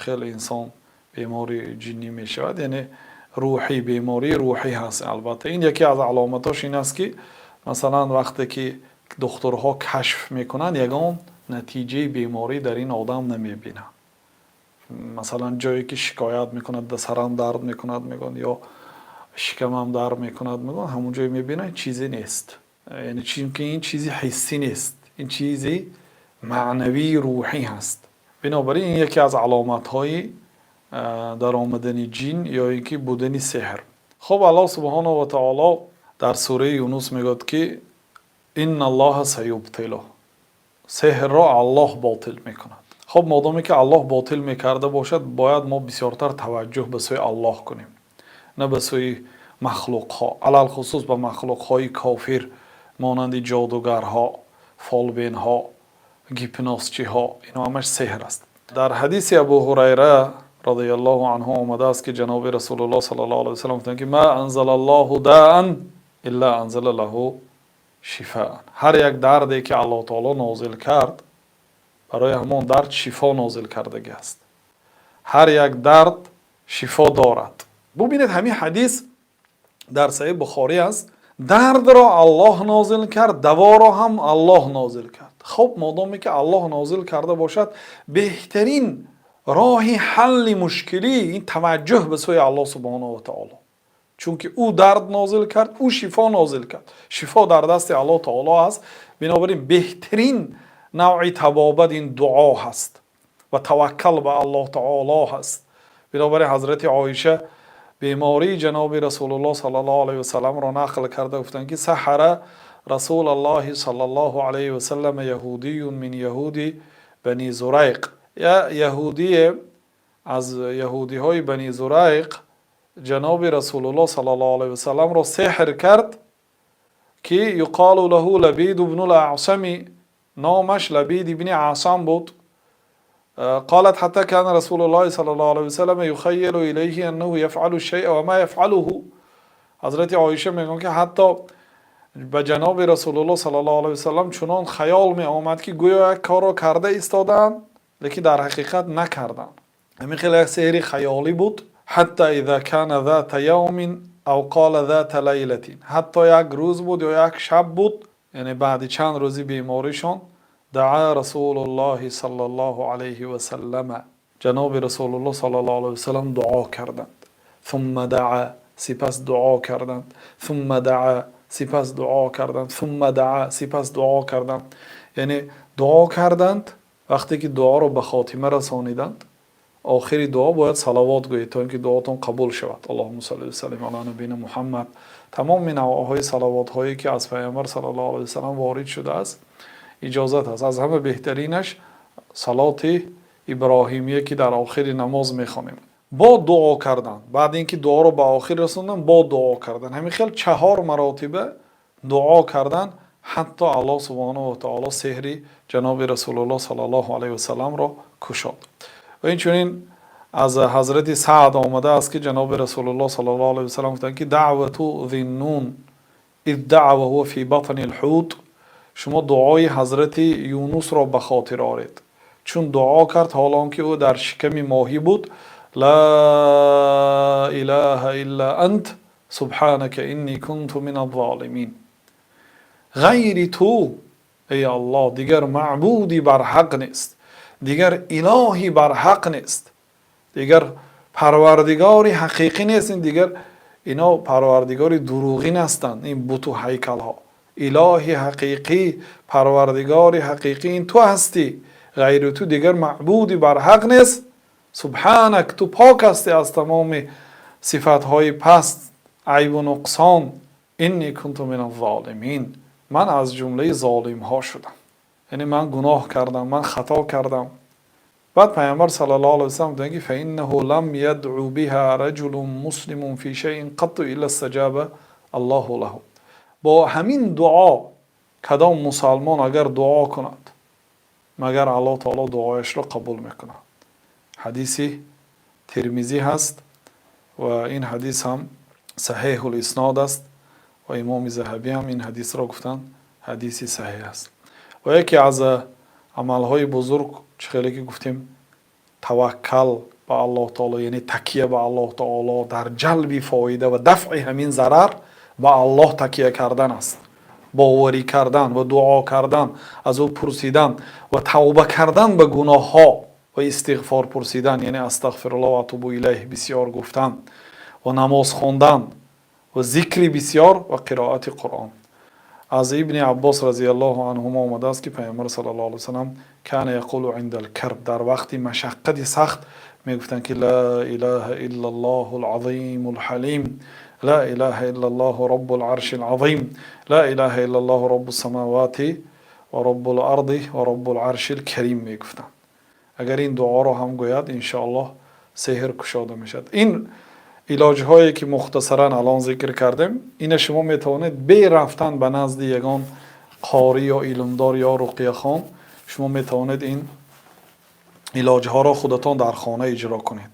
Чӣ хел инсон бемори ҷиннӣ мешавад? Яъне рӯҳӣ, бемории рӯҳӣ ҳаст. Албатта, ин яке аз аломатҳош ин аст, ки масалан вақте ки духтурҳо кашф мекунанд, ягон натиҷаи беморӣ дар ин одам намебинанд. Масалан, ҷое ки шикоят мекунад, сарам дард мекунад мегӯянд ё шикамам дард мекунад мегӯянд, ҳамон ҷое мебинанд, чизе нест. Яъне чунки ин чизи ҳиссӣ нест, ин чизи маънавии рӯҳӣ ҳаст. Бинобар ин ин яке аз аломатҳои даромадани ҷин ё ин ки будани сеҳр. Хуб, Аллоҳ субҳонаҳу ва таоло дар сураи Юнус мегӯяд, ки إن الله سيبطله, сеҳрро Аллоҳ ботил мекунад. Хуб, модоме ки Аллоҳ ботил мекарда бошад, бояд мо бисёртар таваҷҷӯҳ ба сӯи Аллоҳ кунем, на ба сӯи махлуқҳо, алалхусус ба махлуқҳои кофир, монанди ҷодугарҳо, фолбинҳо, гипнозчиҳо. Ино ҳамаш сеҳр аст. Дар ҳадиси Абу Ҳурайра رضي الله عنه омадааст, ки ҷаноби Расулуллоҳ صلى الله عليه وسلم гуфтанд, ки ما أنزل الله داء إلا أنزل له شفاء. Ҳар як дарде ки Аллоҳ таоло нозил кард, барои ҳамон дард шифо нозил кардагӣ аст. Ҳар як дард шифо дорад. Бубинед, ҳамин ҳадис дар Саҳиҳ Бухорӣ аст. Дардро Аллоҳ нозил кард, даворо ҳам Аллоҳ нозил кард. Хуб, модоме ки Аллоҳ нозил карда бошад, беҳтарин роҳи ҳалли мушкилӣ ин таваҷҷӯҳ ба сӯи Аллоҳ субҳонаҳу ва таоло, чунки ӯ дард нозил кард, ӯ шифо нозил кард, шифо дар дасти Аллоҳ таоло аст. Бинобар ин беҳтарин навъи табобат ин дуо ҳаст ва таваккал ба Аллоҳ таоло ҳаст. Бинобар ин ҳазрати Оиша бемории ҷаноби Расулуллоҳ صلى الله عليه وسلم ро нақл карда гуфтанд, ки سحر رسول الله صلى الله عليه وسلم يهودي من يهود بني زريق. Яҳудие аз яҳудиҳои Бани Зурайқ ҷаноби Расулуллоҳ صلى الله عليه وسلم ро сеҳр кард, ки يقال له لبيد بن الأعصم, номаш Лабид ибни Асам буд. قالت حتى كان رسول الله صلى الله عليه وسلم يخيل إليه أنه يفعل الشيء وما يفعله. Ҳазрати Оиша мегӯянд, ки ҳатто ба ҷаноби Расулуллоҳ صلى الله عليه وسلم чунон хаёл меомад, ки гӯё як корро карда истодаанд, лекин дар ҳақиқат накарданд. Ҳамин хел як сеҳри хаёлӣ буд. حتى إذا كان ذات يوم أو قال ذات ليلة, ҳатто як рӯз буд ё як шаб буд, яъне баъди чанд рӯзи беморишон, دعا رسول الله صلى الله عليه وسلم, ҷаноби Расулуллоҳ صلى الله عليه وسلم дуо карданд. ثم دعا, сипас дуо карданд. ثم دعا, сипас дуо карданд. ثم دعا, сипас дуо карданд. Яъне дуо карданд. Вақте ки дуоро ба хотима расониданд, охири дуо бояд салавот гӯед, то ин ки дуотон қабул шавад. اللهم صل وسلم على نبينا محمد. Тамоми навъҳои салавотҳое, ки аз Пайғамбар صلى الله عليه وسلم ворид шудааст, иҷозат аст. Аз ҳама беҳтаринаш салоти иброҳимие, ки дар охири намоз мехонем. Бо дуо кардан, баъди ин ки дуоро ба охир расондан, бо дуо кардан, ҳамин хел чаҳор маротиба дуо кардан, ҳатто Аллоҳ субҳонаҳу ва таоло сеҳри ҷаноби Расулуллоҳ صلى الله عليه وسلم ро кушод. Ва инчунин аз ҳазрати Саъд омадааст, ки ҷаноби Расулуллоҳ صلى الله عليه وسلم гуфтанд, ки دعوة ذي النون إذ دعا وهو في بطن الحوت. Шумо дуои ҳазрати Юнусро ба хотир оред, чун дуо кард, ҳол он ки ӯ дар шиками моҳӣ буд: لا إله إلا أنت سبحانك إني كنت من الظالمين. Ғайри ту, эй Аллоҳ, дигар маъбуди барҳақ нест, дигар илоҳи барҳақ нест, дигар парвардигори ҳақиқӣ нест. Ин дигар ино парвардигори дурӯғин ҳастанд, ин буту ҳайкалҳо. Илоҳи ҳақиқӣ, парвардигори ҳақиқӣ ин ту ҳастӣ. Ғайри ту дигар маъбуди барҳақ нест. سبحانك, ту пок ҳастӣ аз тамоми сифатҳои паст, айбу нуқсон. إني كنت من الظالمين, ман аз ҷумлаи золимҳо шудам, яъне ман гуноҳ кардам, ман хато кардам. Баъд Пайғамбар صلى الله عليه وسلم гуфтанд, ки فإنه لم يدع بها رجل مسلم في شيء قط إلا استجاب الله له. Бо ҳамин дуо кадом мусалмон агар дуо кунад, магар Аллоҳ таоло дуояшро қабул мекунад. Ҳадиси Термизӣ ҳаст ва ин ҳадис ҳам صحيح الإسناد аст ва имоми Заҳабӣ ҳам ин ҳадисро гуфтанд, ҳадиси саҳеҳ аст. Ва яке аз амалҳои бузург, чӣ хеле ки гуфтем. Таваккал ба Аллоҳ таоло, яъне такя ба Аллоҳ таоло дар ҷалби фоида ва дафъи ҳамин зарар ба Аллоҳ такя кардан аст, боварӣ кардан ва дуо кардан, аз ӯ пурсидан ва тавба кардан ба гуноҳҳо ва истиғфор пурсидан, яъне أستغفر الله وأتوب إليه бисёр гуфтан ва намоз хондан ва зикри бисёр ва қироати Қуръон. Аз Ибни Аббос رضي الله عنهما омадааст, ки Пайғамбар صلى الله عليه وسلم كان يقول عند الكرب, дар вақти машаққати сахт мегуфтанд, ки لا إله إلا الله العظيم الحليم، لا إله إلا الله رب العرش العظيم، لا إله إلا الله رب السماوات ورب الأرض ورب العرش الكريم мегуфтанд. Агар ин дуоро ҳам гӯяд, иншоаллоҳ, сеҳр кушода мешавад. Ин илоҷҳое, ки мухтасаран алон зикр кардем, ина шумо метавонед бе рафтан ба назди ягон қорӣ ё илмдор ё руқияхон, шумо метавонед ин илоҷҳоро худатон дар хона иҷро кунед.